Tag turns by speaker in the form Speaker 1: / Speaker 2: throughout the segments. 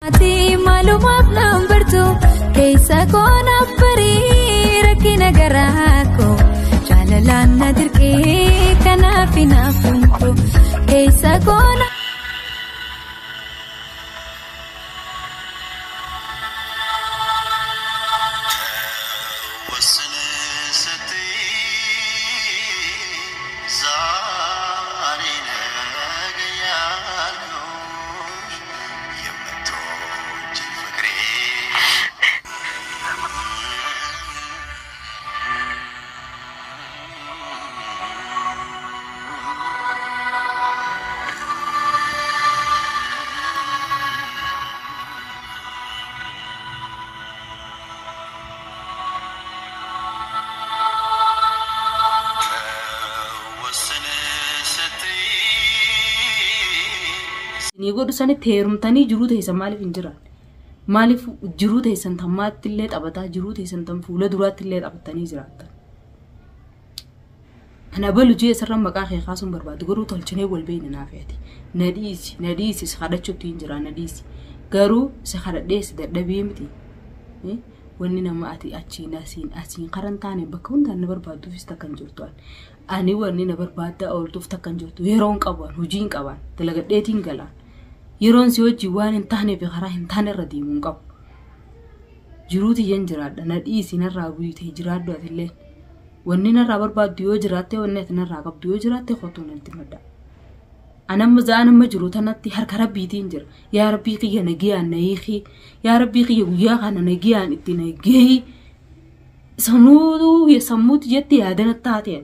Speaker 1: Ati maalumaaf naan bartu keessa koo naaf barii rakkina garaa koo jaalalaan na dirqee kanaaf naaf humtu keessa koo na.
Speaker 2: ወስን ስትይ ዛሬ ነገ ያልኩሽ የምትወጂኝ ፍቅሬ ወስን ስትይ
Speaker 3: Isinii godhu sanitti heerumtanii jiruu teessan maaliif hin jiraanne? Maaliif jiruu teessan tammaatti illee taphataa jiruu teessan tan fuula duraatti illee taphattanii jiraattan? Ana balu jee sirra maqaa kee kaasuun barbaadu garuu tolchinee wal beekna naaf yaati. Na dhiisi, na dhiisi, si kadhachuutti hin jira, na dhiisi. Garuu si kadhadhee si dadhabee miti. Wanni nama ati achiin asiin asiin karan taane bakka hundaan na barbaadduufis takka hin jirtu. Ani wanni na barbaaddaa ooltuuf takka hin jirtu. Yeroo hin qabu, hojii hin qaban, dalagadheetiin galaan. Yeroon si hojii waan hin taaneef karaa hin taane irra deemuu hin qabu. Jiruu tiyyan jiraadha. Na dhiisi, narraa buutee jiraadhu atillee. Wanni narraa barbaaddu yoo jiraatte, wanni ati narraa qabdu yoo jiraatte kottuu natti madda. Anamma za'an amma jiru tanatti harka rabbiitiin jira. Yaa rabbii kiyya nagiyaan na hiiki. Yaa rabbii kiyya guyyaa kana nagiyaan itti na geeyi. Sammuu sammuuti jetti yaadana taateen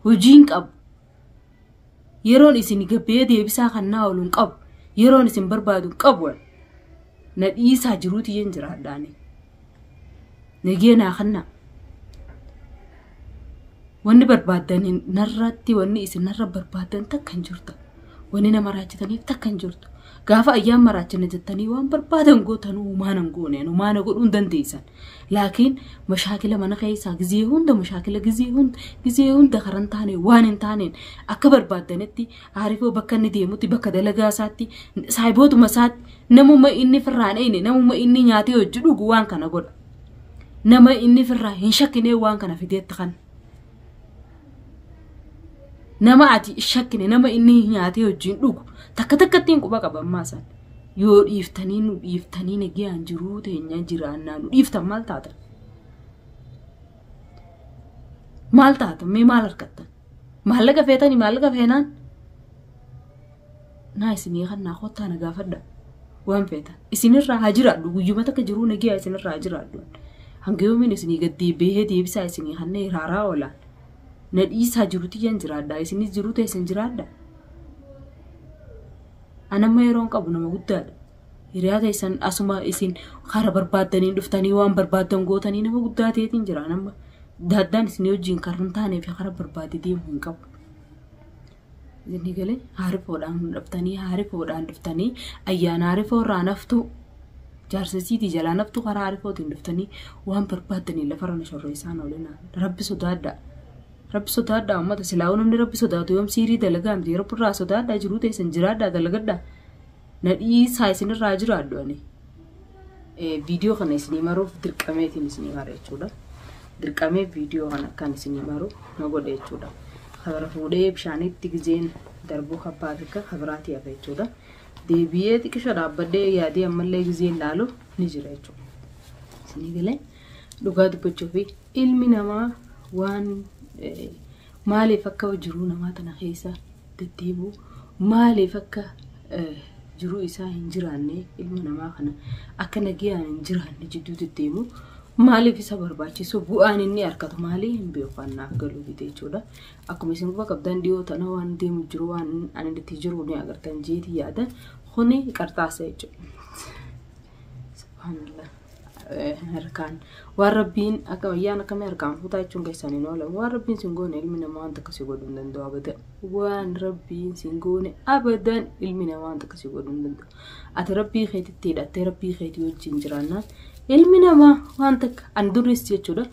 Speaker 3: hojii hin qabu. Yeroon isin gabbee deebisaa kan naa oolu hin qabu. Yeroon isin barbaadu hin qabu. Na dhiisaa jiruu tiyyan jiraadhaani. Nagee naa kannaa. Wanni barbaaddan narratti, wanni isin narra barbaaddan takka hin jirtu. Wanni nama raachitaniif takka hin jirtu. Gaafa ayyaan maraachina jettanii waan barbaadan gootan humaana hin gooneen humaana godhuu hin dandeessan. Laakiin mashaakila mana keessaa gizee hunda mashaakila gizee hunda gizee hunda karaa hin taane waan hin taaneen akka barbaaddanitti aarifoo bakka inni deemutti bakka dalagaa isaatti saayibootuma isaatti namuma inni firraan eene namuma inni nyaatee hojii dhugu waan kana godha. Nama inni firraa hin shakkinee waan kana fideetti kana. Nama ati shakkine nama inni nyaatee wajjin dhugu takka takkatti hin quba qaban maasan. Yoo dhiiftanii nu dhiiftanii nagayaan jiruu teenya jiraannaa nu dhiiftan maal taatan? Maal taatan? Mee maal argattan? Maallaqa feetanii maallaqa feenaan? Naa isinii kannaa kottaa na gaafadha. Waan feetan. Isinirraa haa jiraadhu guyyuma takka jiruu nagayaa isinirraa haa jiraadhu. Hanga yoomiin isinii gad deebi'ee deebisaa isinii kannee hiraaraa oolaan. Na dhiisaa jiru tiyyan jiraadha. Isinis jiruu teessan jiraadha. Anamma yeroon qabu nama guddaadha. Hiriyaa teessan asuma isin karaa barbaaddanii dhuftanii waan barbaaddan gootanii nama guddaa ta'eetiin jira. Anamma daaddaan isin wajjin karaa hin taanee fi karaa barbaade deemu hin qabu. Inni galee haarifoodhaan dhuftanii haarifoodhaan dhuftanii ayyaana haarifoo irraa naftu jaarsasiitii jalaa naftu karaa haarifootiin dhuftanii waan barbaaddanii lafarra na shorreessaan oolinaa. Rabbi sodaadha. Rabbi sodaadhaa uummata silaa'uu namni rabbi sodaatu yoom siirii dalagaa miti rabbi irraa sodaadhaa jiruu teessan jiraadhaa dalagadhaa. Na dhiisaa isinirraa jiraadhu ani. Viidiyoo kana isinii maruuf dirqameetiin isinii mara jechuudha. Dirqamee viidiyoo kana akkaan isinii maru na godhe jechuudha. Kabara fuudhee bishaanitti gizeen darbuu kabbaa takka kabiraatii hafe jechuudha. Deebi'ee xiqqisho dhaabbadhee yaadee ammallee gizeen laalu ni jira jechuudha. Isinii galee dhugaa dubbachuu fi ilmi namaa waan maaliif akka jiruu namaa tana keessa deddeebi'u maaliif akka jiruu isaa hin jiraanne ilma namaa kana akka nagayaan hin jiraanne jidduu deddeemu maaliif isa barbaachisu bu'aan inni argatu maalii hin beeku annaaf galuu dide jechuudha. Akkuma isin quba qabdan dhiyoo tana waan deemu jiru waan ani itti jiru ni agartan jeeti yaada kuni qarxaasa jechuudha. Subhaanallah. Harkaan waan rabbiin akka wayyaan akkamii harkaan fuutaa jechuun keessan hin oolamu. Waan rabbiin sin goone ilmi namaa waan takka si godhuu hin danda'u abadan. Waan rabbiin sin goone abadan ilmi namaa waan takka si godhuu hin danda'u. Ati rabbii keetitti hidhattee rabbii keetii wajjin jiraannaan ilmi namaa waan takka an duris jechuudha.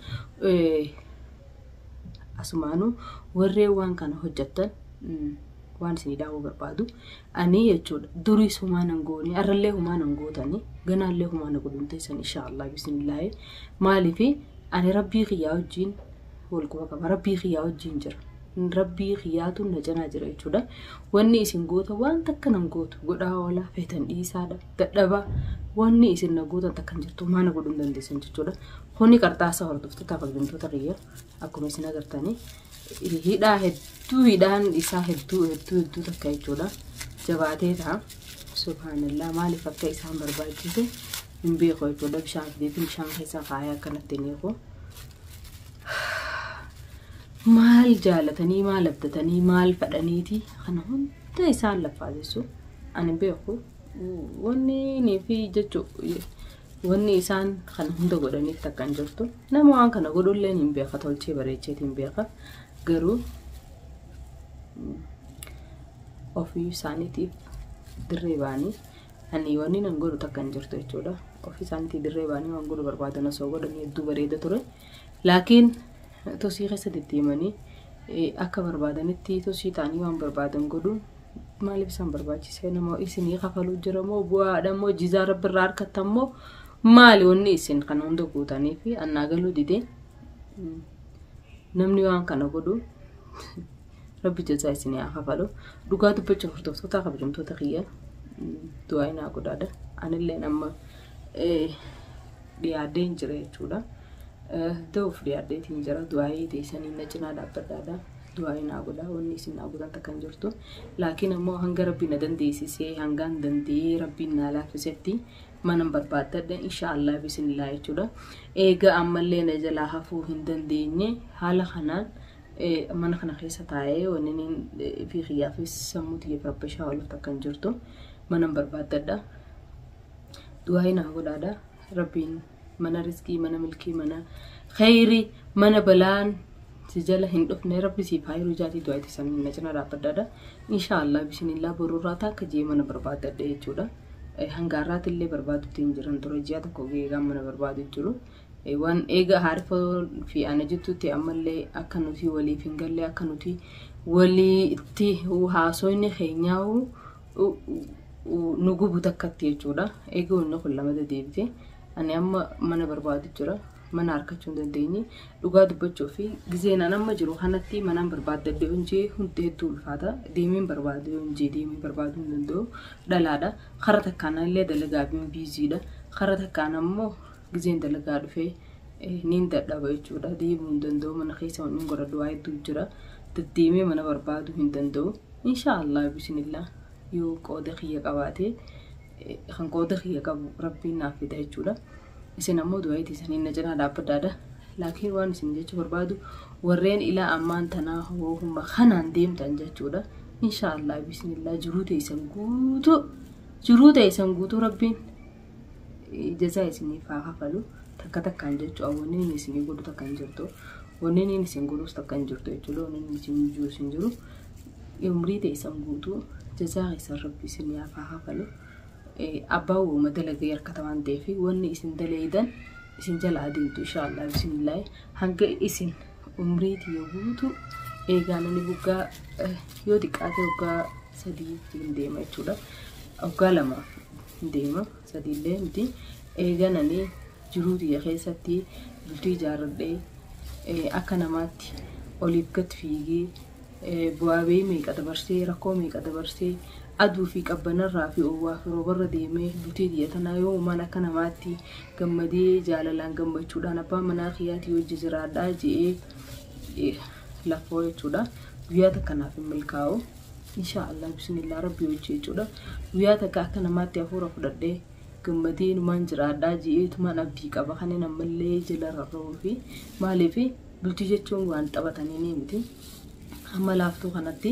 Speaker 3: Asumaanuu warreen waan kana hojjettan Waan isinii dhaamuu barbaadu ani jechuudha duriis humaa nan goone arrallee humaa nan gootani ganaallee humaa na godhumteessan inshaallah bismillaahi. Maaliifi ani rabbii kiyyaa wajjin wal quba qaba, rabbii kiyyaa wajjin jira, rabbii kiyyaatu na cinaa jira jechuudha. Wanni isin goota waan takka nan gootu, godhaa oolaa feetan dhiisaadha dadhabaa, wanni isin na gootan takka hin jirtu, humaa na godhuu hin dandeessan jechuudha. Kuni qarxaasa hordoftoota kabajamtoota kiyya, akkuma isin agartanii hidhaa hedduu, hidhaan isaa hedduu hedduu hedduu takka jechuudha. Jabaatee ta'a. Subhaanallah, maaliif akka isaan barbaachise hin beeku jechuudha. Bishaan fideetiin bishaan keessa kaayee akkanatti hin eegu. Maal jaalatanii, maal abdatanii, maal fadhaniiti kana hunda isaan laffaasisu ani hin beeku. Wanni ni fi jechuu wanni isaan kana hunda godhaniif takka hin jirtu. Nama waan kana godhullee hin beeka, tolchee bareecheetiin hin beeka. Garuu ofii isaaniitiif dirree ba'anii ani wanni nan godhu takka hin jirtu jechuudha. Ofii isaaniitiif dirree ba'anii waan godhu barbaadan osoo godhanii hedduu bareeda ture. Laakiin tosii keessa deddeemanii akka barbaadanitti tosii ta'anii waan barbaadan godhuun maaliif isaan barbaachise? Nama isinii kafaluu jira moo bu'aadha moo jizaa rabbirraa harkattan moo maali wanni isin kana hunda guutanii fi annaa galuu didee? Namni waan kana godhu rabbi jazaa isinii haa kafalu. Dhugaa dubbachuu hordoftoota kabajamtoota kiyya, du'aa inaa godhaadha. Anillee amma dhiyaadhee hin jira jechuudha. Da'uuf dhiyaadheetiin jira. Du'aayii teessanii na cinaa dhaabbadhaadha. Du'aa inaa godha. Wanni isin naa godhan takka hin jirtu. Laakiin ammoo hanga rabbi na dandeessisee, hangaan danda'ee rabbiin naa laaffisetti mana barbaaddadha inshaallah bismillah jechuudha. Eega ammallee na jalaa hafuu hin dandeenye, haala kanaan mana kana keessa taa'ee wanni fi kiyyaafis sammuu xiyyeef rabbashaa ooluuf takka hin jirtu. Mana barbaaddadha. Du'aa inaa godhaadha. Rabbiin mana riskii, mana milkii, mana kheyrii, mana balaan si jala hin dhufne rabbi siif haa hiruu jaatii du'aa itti sanii na cina dhaabbadhaadha. Inshaallah bismillah borurraa takka jee mana barbaaddadha jechuudha. Hanga har'aatti barbaadutti hin jiran ture, ji'a tokko geegaan mana barbaadu jiru. Waan eega haarifoo fi ana jettutti ammallee akka nuti waliif hin galle, akka nuti walitti haasoyni keenyaa nu gubu takkatti jechuudha. Eega wanni kun lama deebite ani amma mana barbaadu jira. Mana harkachuu hin dandeenye. Dhugaa dubbachuu fi gizeen an amma jiru kanatti manaan barbaaddadhe hojii hundi hedduu ulfaata. Deemeen barbaadu hojii deemee barbaaduu hin danda'u. Dhalaadha. Kara takkaan illee dalagaa fi biiziidha. Kara takkaan ammoo gizeen dalagaa dhufee niin dadhaba jechuudha. Deemuu hin danda'u. Mana keessa wanni godhadhu waa hedduu jira. Deddeemee mana barbaaduu hin danda'u. Inshaallah bismillah yoo qooda kiyya qabaate, kan qooda kiyya qabu rabbiin naaf fida jechuudha. Isin ammoo du'aa isanii na cinaa dhaabbadhaadha. Laakiin waan isin jechuu barbaadu, warreen ilaa ammaan tanaa ho'uma kanaan deemtan jechuudha. Inshaallah bismillah jiruu teessan guutuu, jiruu teessan guutuu rabbiin jazaa isiniif haa kafalu. Takka takkaan jechuudha. Wanni inni isinii godhu takka hin jirtu. Wanni inni isin godhus takka hin jirtu jechuudha. Wanni inni isin jiru hin jiru. Umrii teessan guutuu jazaa keessan rabbi isinii haa kafalu. Abbaan uuma dalagee harkata waan ta'eef wanni isin daleeydan isin jala adeemtu inshaallah bismillah hanga isin umrii tiyya guutuu eegaa namni waggaa yoo xiqqaate waggaa 3 hin deema jechuudha. Waggaa 2 hin deema, sadiillee miti. Eegaa nani jiruu tiyya keessatti bultii ijaarradhee akka namaatti oliif gad fiigee bu'aa bahii meeqa dabarsee, rakkoo meeqa dabarsee, aduu fi qabbanarraa fi oowwaa fi roobarra deemee bultii tiyya tanaa yoo uumaan akka namaatti gammadee jaalalaan gammachuudhaan abbaa manaa kiyyaatii hojii jiraadhaa je'ee lafoo jechuudha. Guyyaa takka naaf hin milkaa'u. Inshaallah bismillah rabbi hojii jechuudha. Guyyaa takka akka namaatti hafuura fudhadhee gammadee numaan jiraadhaa je'eetumaan abdii qaba kanneen ammallee jala rarra'uu fi maaliif bultii jechuun waan taphatanii ni miti. Amma laaftuu kanatti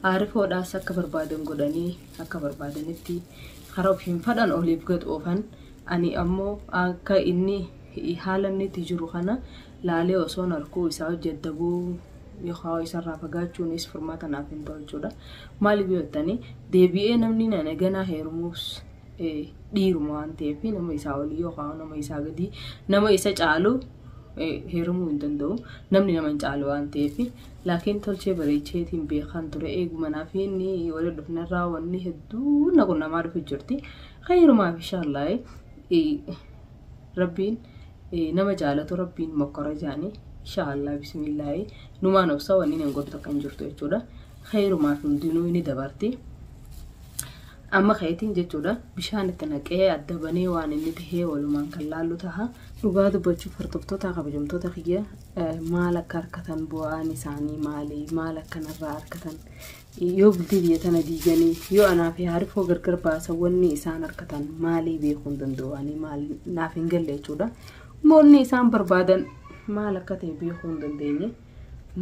Speaker 3: aarifoodhaas akka barbaadan godhanii akka barbaadanitti karaa ofiin fadhan oliif gad oofan, ani ammoo akka inni haala inni itti jiru kana laalee osoon arkuu isaa hojjeddabuu yookaan isarraa fagaachuunis furmaata naaf hin ta'u jechuudha. Maaliif yoo jettanii, deebi'ee namni nana ganaa heerumuus dhiiruma waan ta'eef nama isaa olii yookaan nama isaa gadii nama isa caalu Heerumuu hin danda'u. Namni nama hin caalu waan ta'eef. Laakiin tolchee bareecheetiin beekan ture eeguma naaf inni waliin dhufnarraa wanni hedduu na qunnamaa dhufu jirti. Khayrumaaf inshaallah rabbiin nama jaalatu rabbiin mokkora jaanii inshaallah bismillaahi numaan obsa wanni hin godhu takka hin jirtu jechuudha. Khayrumaaf hundinuu ni dabarti. Amma kayetiin jechuudha bishaan itti naqee adda banee waan inni tahee walumaan kan laallu taha. Dhugaa dubbachuuf hordoftoota kabajamtoota kiyya maal akka harkatan bu'aan isaanii maali maal akka narraa harkatan yoo bultii biyya tana diiganii yoo anaa fi harifoo gargar baasan wanni isaan harkatan maalii beekuu hin danda'anii maal naaf hin galle jechuudha. Moonni isaan barbaadan maal akka ta'e beekuu hin dandeenye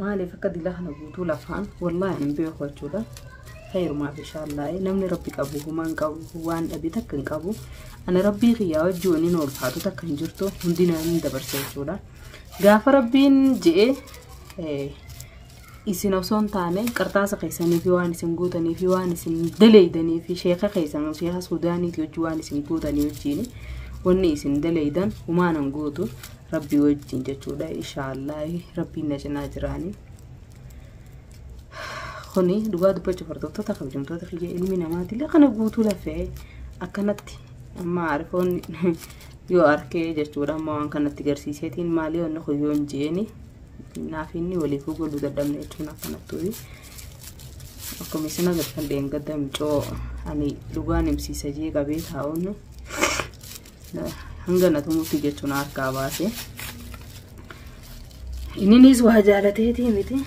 Speaker 3: maaliif akka dila kana guutuu lafaan wallaahi hin beeku jechuudha. Khayrumaaf inshaallah namni rabbi qabu humaan qabu waan dhabe takka hin qabu. Ana rabbii kiyyaa wajji waniin ulfaatu takka hin jirtu hundinuu ni dabarsa jechuudha. Gaafa rabbiin je'ee isin osoo hin taane qarxaasa keessanii fi waan isin gootanii fi waan isin daleeydanii fi sheeka keessan sheeka Suudaaniiti wajji waan isin gootanii wajjiin wanni isin daleeydan humaan hin gootu rabbii wajjin jechuudha. Inshaallah rabbiin na cinaa jiraanii. Kuni dhugaa dubbachuuf hordoftoota kabajamtoota kiyya ilmi namaatillee kana guutuu lafee akkanatti amma arifoon yoo arkee jechuudha amma waan kanatti garsiiseetiin maalii wanni kun yoo hin jeeni naaf inni waliif godhuu dadhabne jechuun akkanattuu akkuma isin agartan dheengadda micoo ani dhugaan himsiisa jee qabee taa'uun hanga na tumutti jechuun harkaa baase. Inninis waa jaalateetii miti.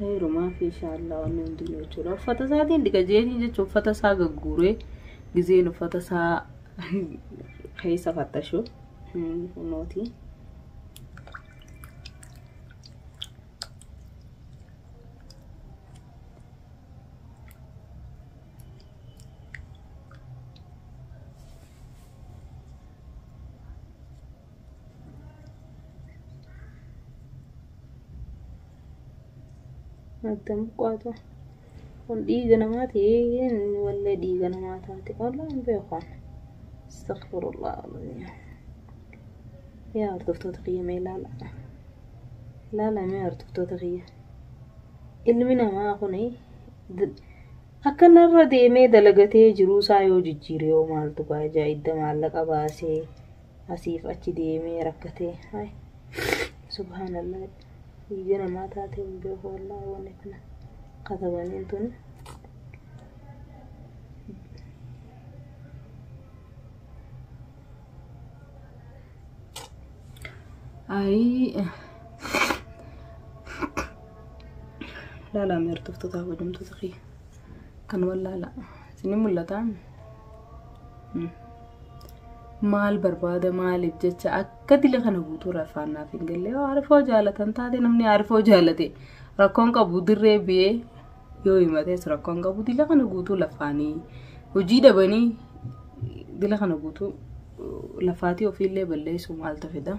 Speaker 3: Heerumaa fi inshaallah wanni hundinuu jechuudha. Uffata isaatiin dhiqa jeetii jechuun uffata isaa gagguuree gizeen uffata isaa keessa fattashu kunooti. Addam qo'atu kun dhiiga namaa ta'ee wallee dhiiga namaa taate walaa hin beeku. Astaghfirullah alazim. Yaa hordoftoota kiyya mee ilaala. Ilaala mee hordoftoota kiyya. Ilmi namaa kun akka narra deemee dalagatee jiruu isaa yoo jijjiire yoo maaltu ajaa'ibda maallaqa baasee asiif achi deemee rakkatee. Subhaanallah. Dhiiga namaa taate hin beeku wallaahi wanni kana katabaniin tuni. Ayi laalaa mee hordoftoota kabajamtoota kiyya kan wallaala isin mul'ataa maal barbaada maaliif jecha akka dila kana guutuu rafaan naaf hin galle yoo arifoo jaalatan taate namni arifoo jaalate rakkoon qabu dirree biyee yoo himates rakkoon qabu dila kana guutuu lafaanii hojii dhabanii dila kana guutuu lafaatii ofiillee balleessu maaltu fida.